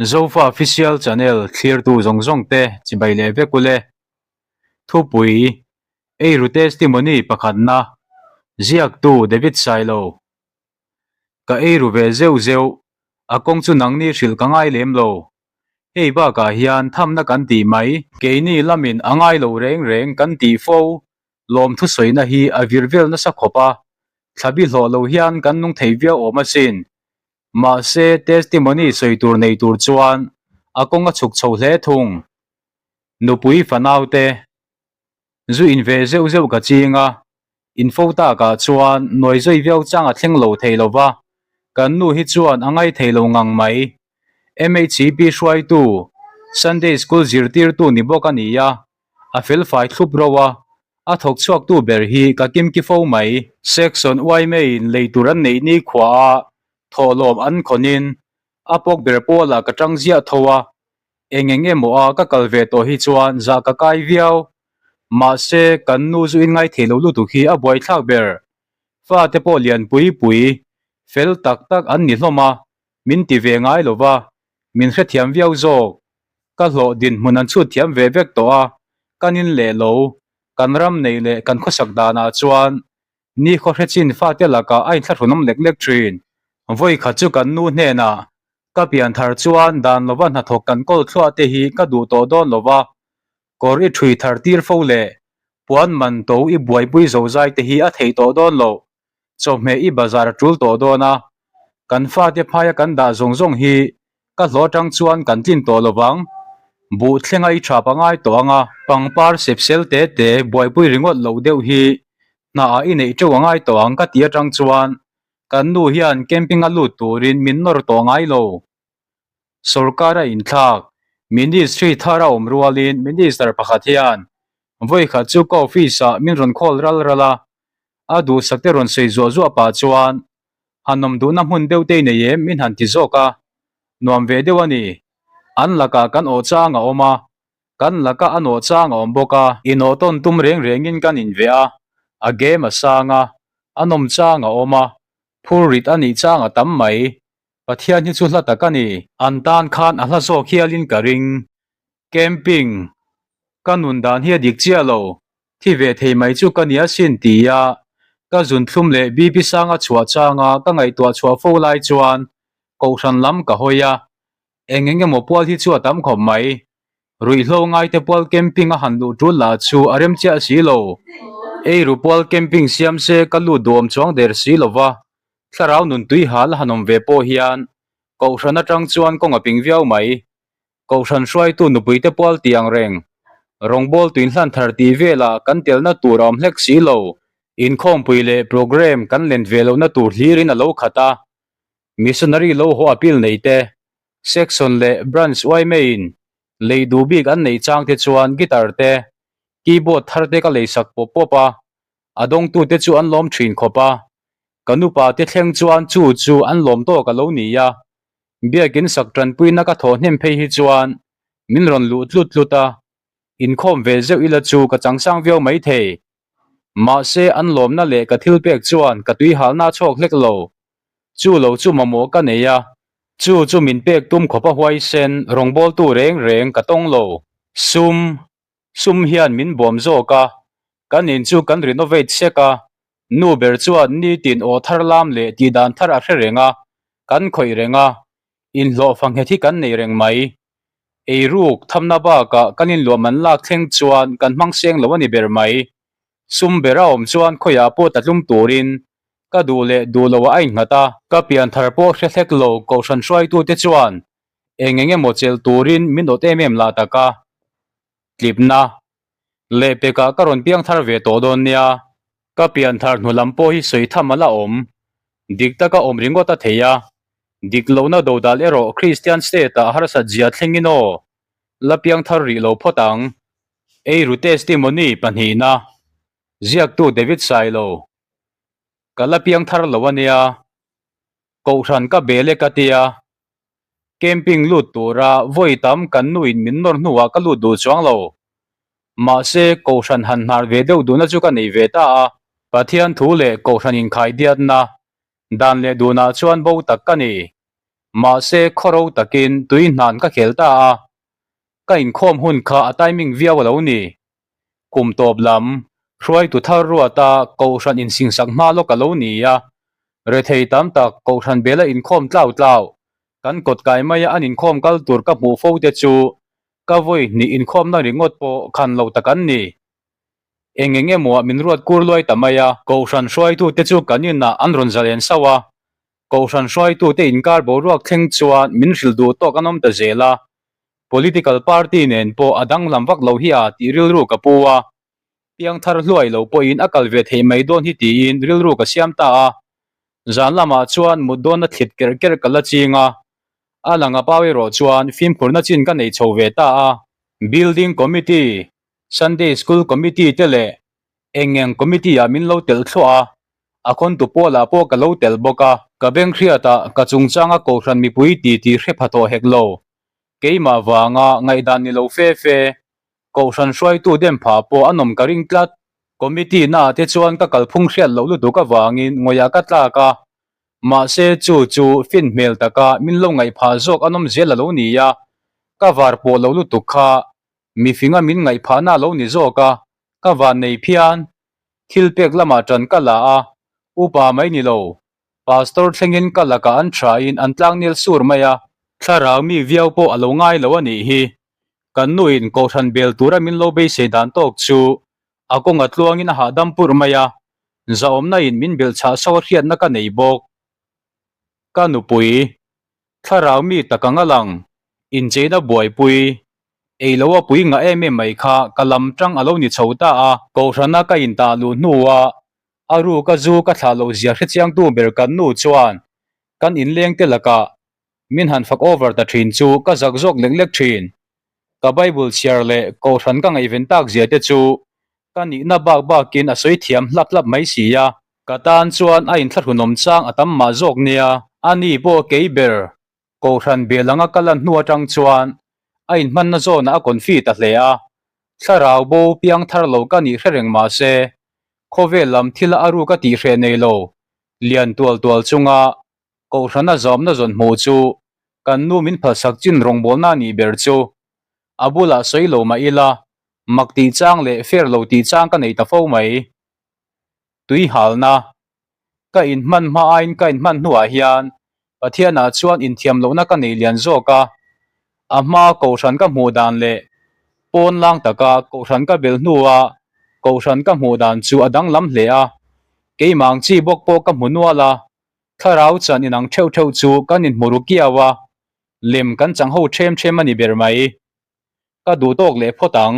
Zofa Official Channel thlirtu zawng zawng te chibai leh vek ule. Thupui, Eiru Testimony pakhatna, Ziaktu David Sailo. Ka eiru ve zeuh zeuh, a kawng chu nangni hrilh ka ngai lem lo. Hei bakah hian thamna kan tih mai. Keini lamin a ngai lo reng reng kan tih fo, lawm thusawina hi a vir vel nasa khawp a, thlabi hlawh lo hian kan nung thei viau awm asin. Mahse, testimony sawi tur nei tur chuan a kawng a chhuk chho hle thung. Nupui fanaute zu in ve zeuh zeuh ka ching a, Info takah chuan nawi zui viau chang a thleng lo thei lo va, kan nu hi chuan a ngai thei lo ngang mai. MHCP hruaitu, Sunday School zirtirtu ni bawk a ni a, a felfai thlup ro a, a thawk chhuaktu ber hi ka kimki fo mai. Section YMA-in lei tur an neih ni khuaah thawhlawm an khawnin a pawk ber pawlah ka tang ziah tho a, Eng eng emaw a ka kal ve tawh hi chuan zah ka kai viau. Mahse, kan nu zu in ngaithei lo lutuk hi a buaithlak ber. Fate pawh lian pui pui, fel tak tak an ni hlawm a, min ti ve ngai lo va, min hrethiam viau zawk. Ka hlawh dinhmun an chhut thiam ve vek tawh a, kan in leh lo, kan ram neih leh kan khawsak danah chuan ni khaw hre chin fate lakah a inthlahrunawm lek lek thin. Vawi khat chu kan nu hnenah Ka pian thar chuan dan lova hnathawk kan kawl thluah te hi ka duh tawh dawn lova, kawr i ṭhui thar tir fo leh puan man to i buaipui zo zai te hi a theih tawh dawn loh, chawhmeh i bazar a ṭul tawh dawn a, kan fate phaia kan dah zawng zawng hi ka hlawh aṭang chuan kan tlin tawh lovang, buh thlenga i ṭhap a ngai tawh ang a, pangpar sepsel te te buaipui ringawt loh deuh hi hnaah i neih ṭeuh a ngai tawh ang ka ti aṭang chuan Kan nu hian camping a lut turin min nawr tawh ngai lo. Sorkar a inthlak, Ministry thar a awm rualin Minister pakhat hian vawikhat chu ka office ah min rawn call ral ral a, a duhsak te rawn sawi zuah zuah pah chuan han awm duhna hmun deuh te i nei em min han ti zawk a, nuam ve deuh a ni. An lakah kan awh chang a awm a, kan laka a nawh chang a awm bawk a. Inawhtawn tum reng rengin kan inve a, a game a sang a, a nawm chang a awm a, phur rit a nih chang a tam mai. Pathian hi chu hla tak a ni. An tan khan a hla zawk hialin ka ring. Camping, Ka nun dan hi a dik chiah lo, thi ve thei mai chu ka nia sin ti a, ka zun thlum leh BP sanga chhuah changa ka ngaihtuah chhuah fo lai chuan Kohhran lam ka hawi a, Eng eng emaw pual hi chu a tam khawp mai. Ruihhlo ngaite pual camping a han luh tul lah chu a rem chiah si lo. Eiru pual camping siam se ka lut duhawm chuang der si lo va, thlarau nun tui hal a han awm ve pawh hian Kohhran atang chuan kawng a ping viau mai. Kohhran hruaitu nupuite pual tih ang reng, rawngbâwl tuinhlan thar tih velah kan telna tur a awm hlek si lo. Inkhawmpui leh programme kan len ve lohna tur hlirin a lo khat a, Missionary lo haw appeal nei te, Section leh Branch YMA-in lei duh bik an neih chang te chuan guitar te, keyboard thar te ka lei sak pawp pawp a, a dawngtute chu an lawm thin khawp a. Ka nupa te thleng chuan chu chu an lawm tawk a lo ni a, biakin sak tanpuina ka thawh hnem phei hi chuan min rawn luh tlut tlut a, inkhawm ve zeuh ila chu ka changsang viau maithei. Mahse an lawmna leh ka thil pek chuan ka tuihalna a chhawk hlek lo. Chu lo chu mamawh ka nei a, chu chu min pek tum khawp a huaisen rawngbawltu reng reng ka tawng lo. Sum, sum hian min bawm zawk a, kan in chu kan renovate sek a, nu ber chuan nitin aw thar lam leh tihdan thar a hre reng a, kan khawih reng a, inhlawhfa nghet hi kan nei reng mai. Eiruk thamna bakah kan inluah man lak thleng chuan kan hmang seng lo a ni ber mai. Sum ber a awm chuan khawiah pawh tlatlum turin ka duh leh duh loah a innghat a. Ka pian thar pawh hre hlek lo Kohhran hruaitute chuan eng eng emaw chelh turin min awt em em lah tak a. Tlipna lehpekah ka rawn piang thar ve tawh dawn nia. Ka pian thar hnu lam pawh hi sawi tham a la awm. Dik taka awm ringawt a thei a. Dik lohna dodal erawh Kristian state-ah harsat zia thlengin aw la piang thar rih lo phawt ang. Eiru testimony pahnihna ziaktu David Sailo Ka la piang thar lo a nia. Kohhran ka bel e ka tia. Camping lut tura vawi tam kan nuin min nawr hnuah ka lut duh chuang lo. Mahse, Kohhran han hnar ve deuh duhna chu ka nei ve ta a. Pathian thu leh Kohhran inkhaidiatna dan leh dunah chuan bo tak ka ni. Mahse khawro takin tui hnan ka khel ta a, ka inkhawm hun kha a timing viau a lo ni. Kum tawp lam, hruaitu thar ruata Kohhran insingsak hma lawk a lo ni a, rethei tam tak Kohhran bela inkhawm tlau tlau, kan kawt kai maia an inkhawm kal tur ka hmuh fo te chu ka vawi hnih inkhawmna ringawt pawh khan lo tak an ni. Eng eng emaw min ruat kur luai ta mai a. Kohhran hruaitute chu kan inah an rawn zalen sauh a, Kohhran hruaitute inkar boruak thleng chuan min hrilh duh tawk an awm ta zel a, Political party nen pawh a danglam vak lo hi a tih rilru ka pu a, piangthar hluai lo pawhin a kal ve theih mai dawn hi tiin rilru ka siam ta a. Zan lamah chuan mut dawnna thlit kerh kerh ka la ching a, a lang a pau erawh chuan fimkhurna chin ka nei chho ve ta a. Building Committee, Sunday School Committee te leh eng eng committee ah min lo telh thluah a, a khawntu pawlah pawh ka lo telh bawk a. Ka beng hriatah ka chungchanga kohhran mipui ti ti hre pha tawh hek lo. Keimah vanga ngaihdan ni lo fe fe, kohhran hruaitu dem phah pawh a nawm ka ring tlat. Committee naah te chuan ka kalphung hriat loh lutuk avangin ngawihah ka tlak a, mahse chu chu fin hmel taka min lo ngaih phah zawk a nawm zel a lo ni a, ka var pawh lo lutuk kha mifinga min ngaih phahna a lo ni zawk a, ka van nei phian. Thil pek lamah ṭan ka la a, upa mai ni lo, Pastor thlengin ka lakah an ṭhain an tlangnel sur mai a, thlarau mi viau pawh a lo ngai lo a nih hi. Kan nuin kohhran bel tura min lo beisei dan tawk chu a kawnga tluangin a hahdam purh mai a, zahawmna in min belh chhah sauh a hriatna ka nei bawk. Ka nupui, thlarau mi tak ang a lang, incheina buaipui, ei lo a pui ngah em em mai kha ka lam tang a lo ni chho ta a. Kohhrana ka intah luh hnuah A ru ka zu ka thlah loh zia hrechiangtu ber kan nu chuan kan inleng te lakah min han fak over ta thin chu ka zak zawk lek lek thin. Ka Bible chhiar leh Kohhran ka ngaihven tak zia te chu ka nihna bak bakin a sawi thiam hlap hlap mai si a. Ka tan chuan a inthlahrunawm chang a tam mah zawk nia. Ani pawh kei ber Kohhran bel anga ka lan hnu atang chuan a inhmanna zawnah a confi ta hle a, thlarau bo piang thar lo ka nih hre reng mah se, khawvel lam thila a ruk a tih hreh nei lo, lian tual tual chunga Kohhrana zawmna zawn hmuh chu kan nu min phalsak chin rawngbawlna a nih ber chu a bulah sawi lo mah ila, mak tih chang leh fair lo tih chang ka nei ta fo mai. Tui halna. Ka inhman hma aiin ka inhman hnuah hian Pathianah chuan inthiam lohna ka nei lian zawk a, a hma Kohhran ka hmuh dan leh pawn lang taka Kohhran ka bel hnua Kohhran ka hmuh dan chu a danglam hle a, keimah ang chi bawk pawh ka hmu nual a, thlarau chan inang theuh theuh chu kan inhmu ru kiau a, lem kan chang ho ṭhem ṭhem a ni ber mai. Ka duh tawk leh phawt ang.